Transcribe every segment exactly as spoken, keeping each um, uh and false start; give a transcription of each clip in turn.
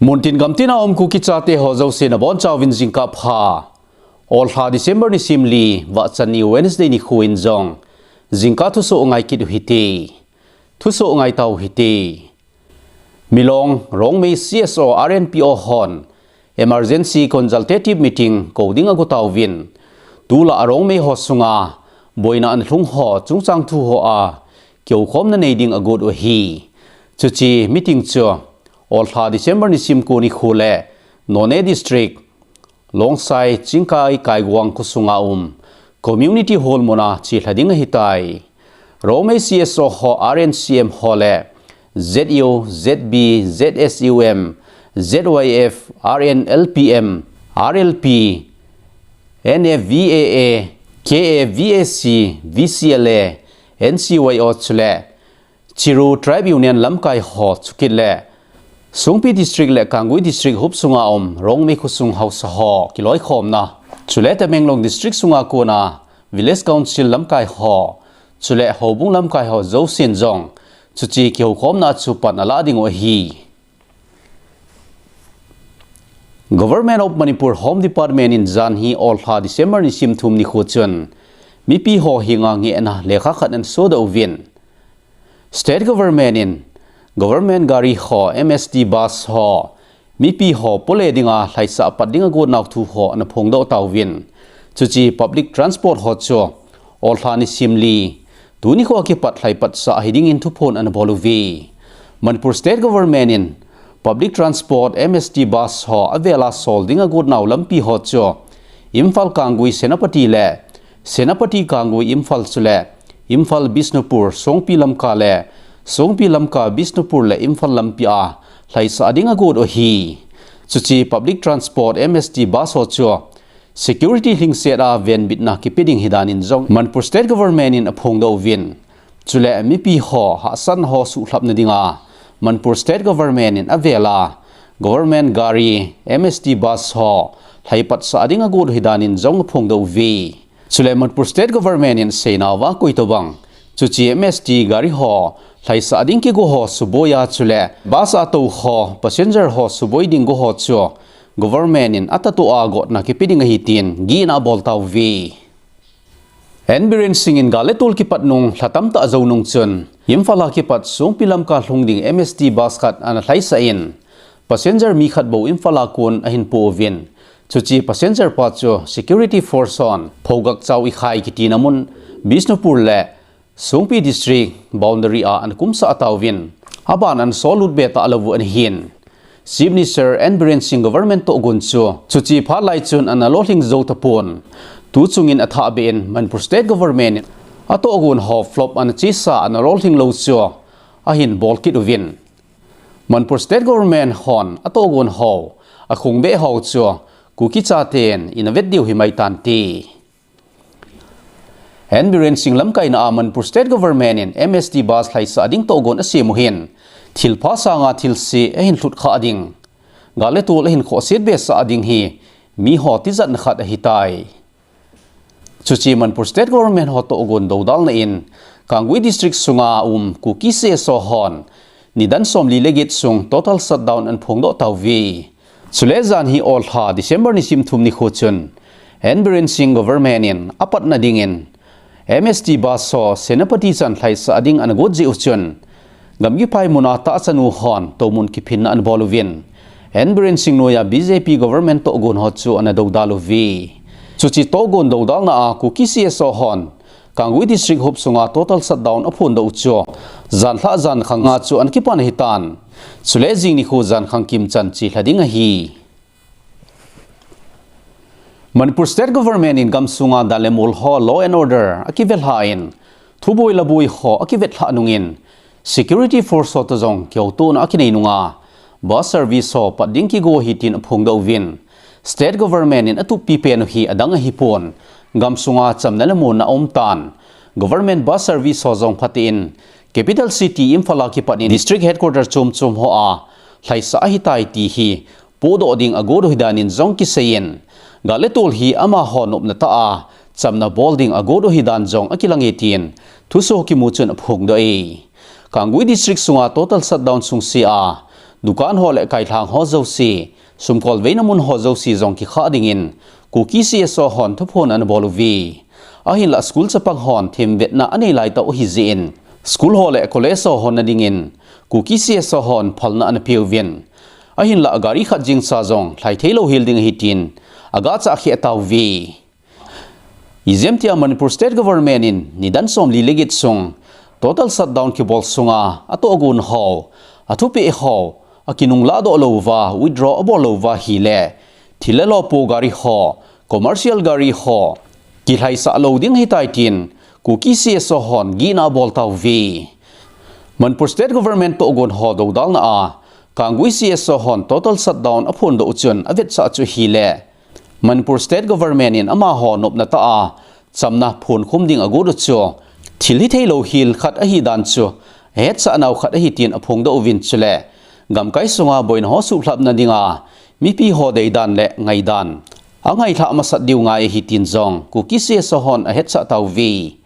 Muntin gamtin a um Kuki chate ho jouse nabonchauvin jingkah pha. Olha December nisim li, vahchan ni Wednesday nikho in jong jingkah thusoh ngai kit uhite. Thusoh ngai tau hite. Milong, Rongmei C S O R N P O hon Emergency Consultative Meeting kou ding ago tauvin, tulai a Rongmei ho sunga boina ana lhung ho chungchang thu hoa kihoukhomna nei ding agot u ahi. Chuche meeting chu Olha December nisim ko nikho le Noney District, Longsai Chingkai Kaiwang khosunga um Community Hall muna chelha ding ahitai. Rongmei C S O ho, R N C M ho le Z U, Z B, Z S U M, Z Y F, R N L P M, R L P, N F V A A, K A V A C, V C L A, N C Y O chule Chiru Tribe Union lamkai ho chukit le Songpi District le Kangui District hopsunga um Rongmei khosung haosa ho kiloikhomna, chule Tamenglong District sunga kona Village Council lamkai ho, chule Houbung lamkai ho jousen jong chuche kihoukhomna chu pan alah ding u ahi. Government of Manipur Home Department in janhi Olha December nisim thum nikho chun mipi ho henga ngehna lekha khat ana sodoh uvin, State Government in Government gari ho, M S T bus ho, mipi ho pole dinga lhaisah apat ding agot nau thu ho ana phongdoh tauvin, chuche public transport ho chu Olha nisim li, tuni kho akipat lhaipatsah hiding in thuphon ana bol uve. Manipur State Government in public transport, M S T bus ho avela sol ding agot nau lampi ho chu Imphal Kangui Senapati le Senapati Kangui Imphal chule Imphal Bishnupur Songpi Lamka le Songpi Lamka Bishnupur le Imphal lampi a lhaisah ding agot u ahi. Chuche public transport, M S T bus ho chu security lhingset a venbitna kipe ding hidan in jong Manipur State Government in aphongdoh uvin, chule mipi ho hahsatna ho suhlhapna dinga Manipur State Government in avela Government gari, M S T bus ho lhaipatsah ding agot u hidan in jong aphongdoh uve. Chule Manipur State Government in aseinauva koitobang, chuche M S T gari ho lhaisah ding kigo ho suboiya chule bus a tou ho, passenger ho suboi ding go ho chu Government in atahtoh a gotna kipe ding ahi tin gihna abol tauve. N Biren Singh in gal le tol kipat nung lha tamtah ajou nung chun Imphal a kipat Songpi Lamka lhung ding M S T bus khat ana lhaisah in, passenger mi khat bou Imphal a kon ahin po uvin, chuche passenger pa chu security force hon Phogakchao Ikhai kitina mun Bishnupur le Songpi District boundary a ana kumsah tauvin, aban ana sollut be talou u ana hin. Chief Minister N Biren Singh government tohgon chu chuche phat lai chun ana lolhing jou tapon. Tu chungin athahbeh in Manipur State Government in atohgon ho flop ana chesa ana lolhing lou chu ahin bol kit uvin, Manipur State Government hon atohgon ho akhongbeh ho chu Kuki chaten ina vet diu himai tante. N Biren Singh lamkaina a Manipur State Government in M S T bus lhaisah ding tohgon asem u hin, thilpha sanga thilse ahin lhut khah ding, gal le tol ahin khohset behsah ding hi miho tijatna khat ahitai. Chuche Manipur State Government ho tohgon dodalna in, Kangui District sunga um Kuki C S O hon nidan somli le get sung total shutdown ana phongdoh tauve. Chule janhi olha December nisim thum nikho chun, N Biren Singh government in apatna dingin M S T bus ho Senapati chan lhaisah ding ana got jeh u chun, gamgi phai muna tahchanu hon toumun kiphinna ana bol uvin, N Biren Singh noiya B J P government tohgon ho chu ana dodal uve. Chuche tohgon dodalna a Kuki C S O hon Kangui District hop sunga total shutdown aphondoh u chu, janlhah jankhang a chu ana kipan ahitan. Chule jing nikho jankhang kimchan chelha ding ahi. Manipur State Government in gamsunga dan le mol ho law and order akivelha in, thuboi laboi ho akivetlhah nungin, security force ho toh jong kihoutona akinei nunga, bus service ho pat ding kigo ahi tin aphongdoh uvin, State Government in atup pipen u hi adang ahipon, gamsunga chamna le muonna aumtan, government bus service ho jong phaten, capital city Imphal a kipat in district headquarter chom chom hoa lhaisah ahitai ti hi pohdoh ding agot u ahidan in jong kiseiyin, gal le tol hi amaho nopna tah a chamna bol ding agot u ahidan jong akilange tin thusoh kimu chun aphongdoh e. Kangui District sunga total shutdown sungse a dukan ho le kailhang ho jouse, sumkol veina mun ho jouse jong kikha dingin Kuki C S O hon thuphon ana bol uve. Ahinlah school chapang hon themvetna anei laitah u ahi jeh in, school ho le college ho honna dingin Kuki C S O hon phalna ana peuvin. Ahinlah gari khat jeng cha jong lhai theilou hel ding ahi tin aga chah kheh tauve. Ijemtia Manipur State Government in nidan somli le get sung total shutdown kibol sunga atohgon ho, athupeh ho, akinunglah doh louva, withdraw abol louva ahile, thil le lo po gari ho, commercial gari ho, kilhaisah lou ding ahitai tin Kuki C S O hon gihna abol tauve. Manipur State Government tohgon ho dodalna a, Kangui C S O hon total shutdown aphondoh u chun avetsah chu ahile, Manipur State Government in amaho nopna tah a chamna phonkhum ding agot u chu thil hithei lou hel khat ahi dan chu ahetsah nau khat ahi tin aphongdoh uvin, chule gamkai sunga boina ho suhlhapna dinga mipi ho deidan le ngaidan angailhah masat diu ngai ahi tin jong Kuki C S O hon ahetsah tauve.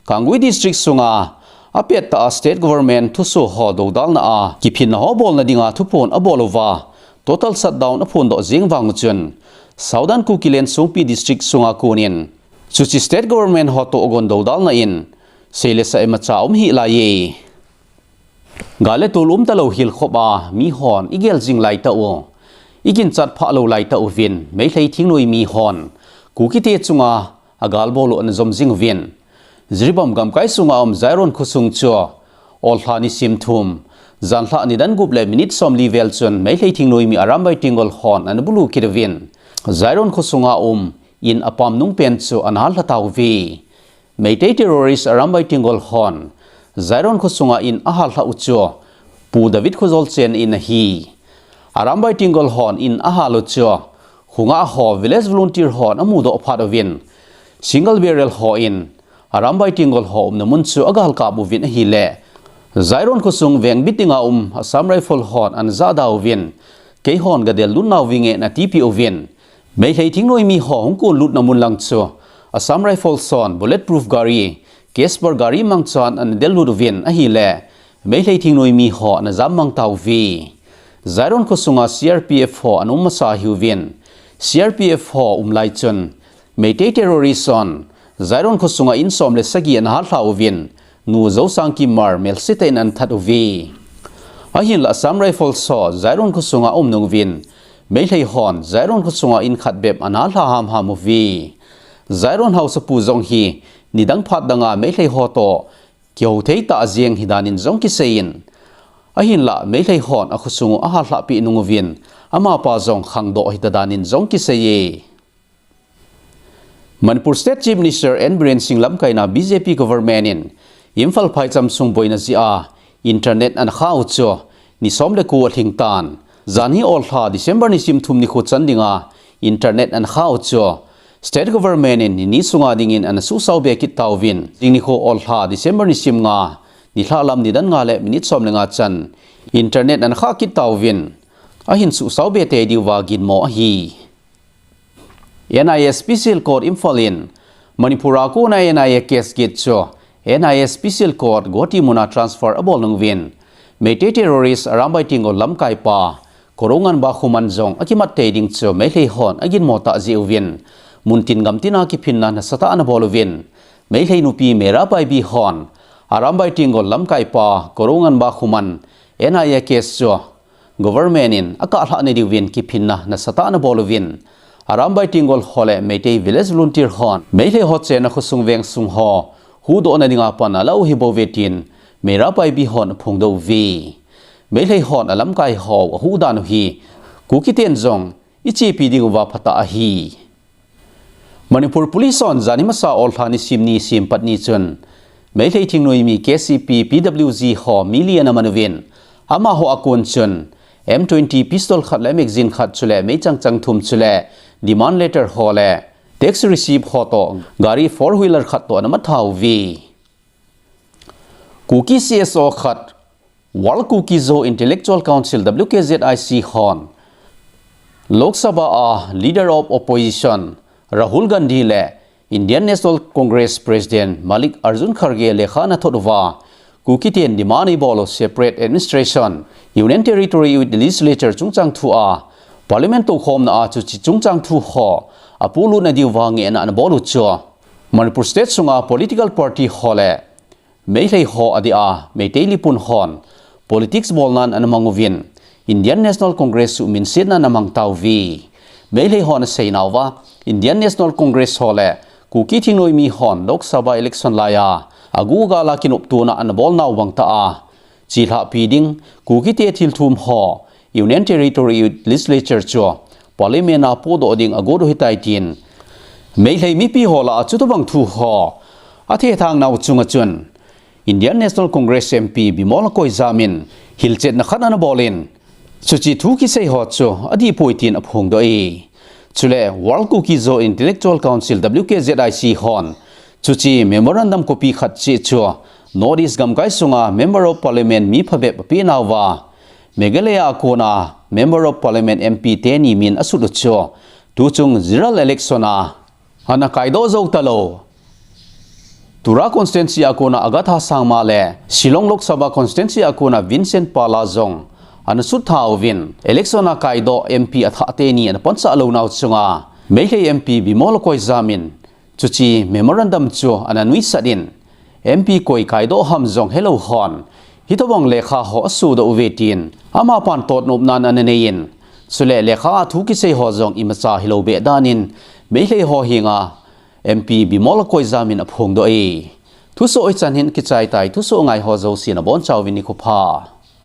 Kangui District sunga apet tah a State Government thuso ho dodalna a kiphinna ho bolna dinga thuphon abol uva, total shutdown aphondoh jeng vang u chun, Southern Kukiland Songpi District sunga konin chuche State Government ho tohgon dodalna in seile sa imacha um hih laiye. Gal le tol umtalou hel khop a mihon igel jing laitah u, iginchat phah lou laitah uvin, Meitei thingnoi mihon Kukite chunga agal bol u ana jom jing uvin. Jiribam gamkai sunga um Jairon khosung chu, ollha nisim thum, janhi nidan gup le minute somli vel chun Meitei thingnoi mi Arambai Tenggol hon ana bulu kit uvin, Jairon khosunga um in apam nung pen chu ana hallha tauve. Meitei terrorist Arambai Tenggol hon Jairon khosunga in ahallha u chu Pu David Khojol chenna in ahi. Arambai Tenggol hon in ahal u chu khonga ho village volunteer hon amudoh phat uvin, single barrel hon Arambai Tenggol ho umna mun chu agalkap uvin ahile, Jairon khosung vengbit dinga um Assam Rifle hon ana jahda uvin, keihon gadel lut nauvinge ana tipeh uvin, Meitei thingnoi miho hung kon lutna mun lang chu Assam Rifles hon bulletproof gari, Casper gari mangchan ana del lut uvin ahile, Meitei thingnoi miho ana jam mang tauve. Jairon khosunga C R P F ho ana um masa ahiuvin, C R P F ho um lai chun Meitei terrorist hon Jairon khosunga in som le sagi ana hallha uvin, nu Jousangkim Hmar melse tah in ana that uve. Ahinlah Assam Rifles ho Jairon khosunga aum nung uvin, Meitei hon Jairon khosunga in khat bep ana hallha hamham uve. Jairon haosapu jong hi nidang phat danga Meitei ho toh kihou thei tah jeng ahi danin jong kiseiyin, ahinlah Meitei hon akhosung u ahallhah peh nung uvin, amapa jong khangdoh hita danin jong kiseiye. Manipur State Chief Minister N Biren Singh lamkaina B J P government in Imphal phaicham sung boina jeh a internet ana kha u chu ni som le ko alhing tan. Janhi ollha December nisim thum nikho chan dinga internet ana kha u chu state government in ni ni sunga dingin ana suhsao be kit tauvin, jing nikho ollha December nisim nga nilhah lam nidan nga le minute som le nga chan internet ana kha kit tauvin, ahin suhsao be tei diuva ginmo ahi. N I A Special Court Imphal in Manipur a kona N I A case get chu N I A Special Court Guwahati muna transfer abol nung uvin, Meitei terrorist Arambai Tenggol lamkaipa Korounganba Khuman jong akimat tei ding chu Meitei hon aginmo tah jeh uvin, muntin gamtin a kiphinna nasatah ana bol uvin, Meitei nupi Meira Paibi hon Arambai Tenggol lamkaipa Korounganba Khuman N I A case chu government in akahlhah na diuvin kiphinna nasatah ana bol uvin, Arambai Tenggol ho le Meitei Village Volunteer hon Meitei ho chenna khosung vengsung ho huhdohna dinga pan ala u hibouve tin Meira Paibi hon aphongdoh uve. Meitei hon alamkai ho ahuh dan u hi Kukiten jong ichepi diuva phatah ahi. Manipur Police hon janhi masa ollha nisim ni simpat ni chun Meitei thingnoi mi K C P P W G ho mi li ana man uvin, amaho a kon chun M twenty pistol khat le magazine khat chule meichang chang thum chule demand letter ho le tax receipt ho toh gari four wheeler khat toh ana mat tha uve. Kuki C S O khat, World Kuki Zo Intellectual Council, W K Z I C hon Lok Sabha a Leader of Opposition Rahul Gandhi le Indian National Congress President Mallikarjun Kharge lekha ana thot uva, Kuki ten demand eibol u separate administration, Union Territory with Legislature chungchang thu a Parliament toukhomna a chuche chungchang thu ho apolut nadiu va ngehna anabol u chu Manipur State sunga political party ho le Meitei ho adia Meitei lipun hon politics bolnan anamang uvin, Indian National Congress chu minsetna anamang tauve. Meitei hon aseinauva, Indian National Congress ho le Kuki thingnoimi hon Lok Sabha election laiya agu gal a kinoptona anabolnau bangtah a, chelhahpi ding, Kukite thilthum ho Union Territory Legislature chu Parliament a podoh ding agot u ahitai tin Meitei mipi ho lah a chutobang thu ho athethang nau chunga chun Indian National Congress M P Bimol Akoijam in hilchetna khat anabolin, chuche thu kisei ho chu adihpoi tin aphongdoh e. Chule World Kuki Zo Intellectual Council, W K Z I C hon chuche memorandum copy khat cheh chu North East gamkai sunga Member of Parliament mi phabep apenauva, Meghalaya a kona Member of Parliament M P teni min asut u chu tuchung general election a anakaidoh jou talou Tura constituency a kona Agatha Sangma le Shillong Lok Sabha constituency a kona Vincent Pala jong anasut tha uvin, election a kaidoh M P athah teni anapansah lounau chunga Meitei M P Bimol Akoijam in chuche memorandum chu ananuisat in, M P koi kaidoh ham jong helou hon hitobang lekha ho asodoh uve tin amapan totnopnan ananei in, chule lekha a thu kisei ho jong imacha hilou beh danin Meitei ho henga M P Bimol Akoijam in aphongdoh e. Thusoh hichan hin kichai tai, thusoh ngai ho jousen abonchauvin nikho pha.